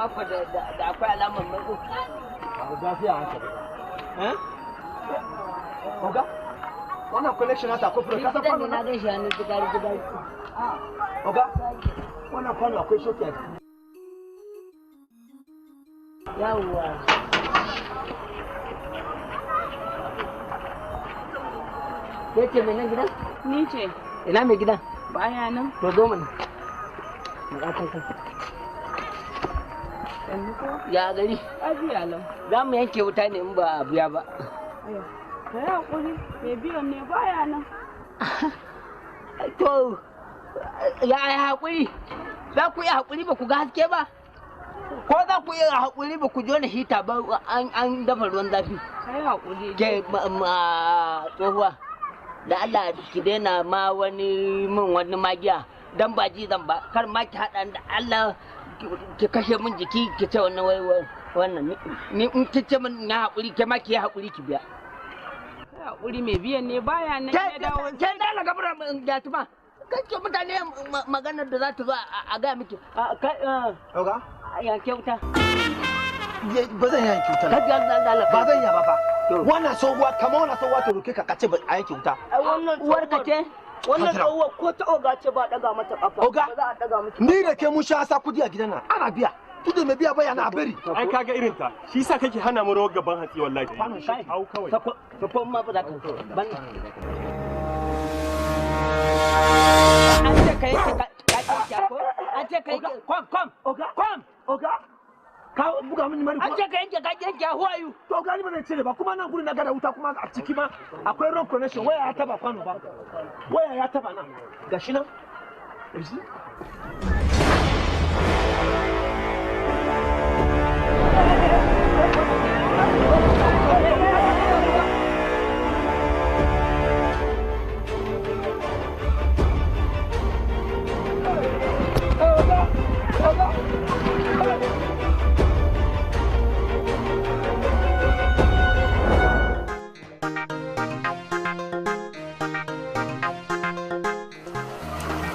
Amma ko da akwai alamar maiko. Ba zafi a hankali. Eh? Oga? Wannan connection nasa akwai furo, ka san kwano na gan shi hannu gidari gidari. Oga? Wannan kwano akwai shoki a ciki. Yawwa. Ke ce mai nan gidan? Ni ce. Ina mai gidan? Baya nan. To zo mana. Matsa kai. Ya gari? Lafiya lau. Za mu yanke wuta ne in ba a biya ba. Ka yi haƙuri, mai biyan ne baya nan. To, ya yi haƙuri? Za ku yi haƙuri ba ku ga haske ba? Ko za ku yi haƙuri ba ku jona hita ba an dafa ruwan zafi? Ka yi haƙuri. Ke tsohuwa, da Allah ki daina ma wani min wani magiya dan ba ji zan ba, kar ma ki haɗa da Allah ki kashe min jiki ki ce wannan wai wannan ni in ki ce min na haƙuri ke ma ki yi haƙuri ki biya. Haƙuri mai biyan ne baya nan ya dawo. Ke dala gabara gyatuma. Kake mutane maganar da za ta zo a gaya miki. Oga? Yanke wuta. Ba zan yanke wuta. Ba zan yi ba fa. Wannan tsohuwa kamar wannan tsohuwa ta roke ka kace a yanke wuta. Uwar ka ce? Wannan tsohuwa ko ta oga ce ba daga mata kafa. Oga? Ba za a daga miki. Ni da ke mun sha sa kudi a gidan nan ana biya. Tudu mai biya bayana a bari. Ai kaga irin ta. Shi yasa kake hana mu rawar gaban hatsi wallahi. Hau kawai. Sako ma ba za ka. Ban. An ce ka yanke ka ko? An ce ka yanke kom kom. Oga. Kom. Oga. Ka buga mini mari. An ce ka yanke ka yanke who are you? To oga ni ba zan cire ba kuma nan gurin na gada wuta kuma a ciki ma akwai wrong connection waya ya taba kwano ba. Waya ya taba nan. Gashi nan. You see?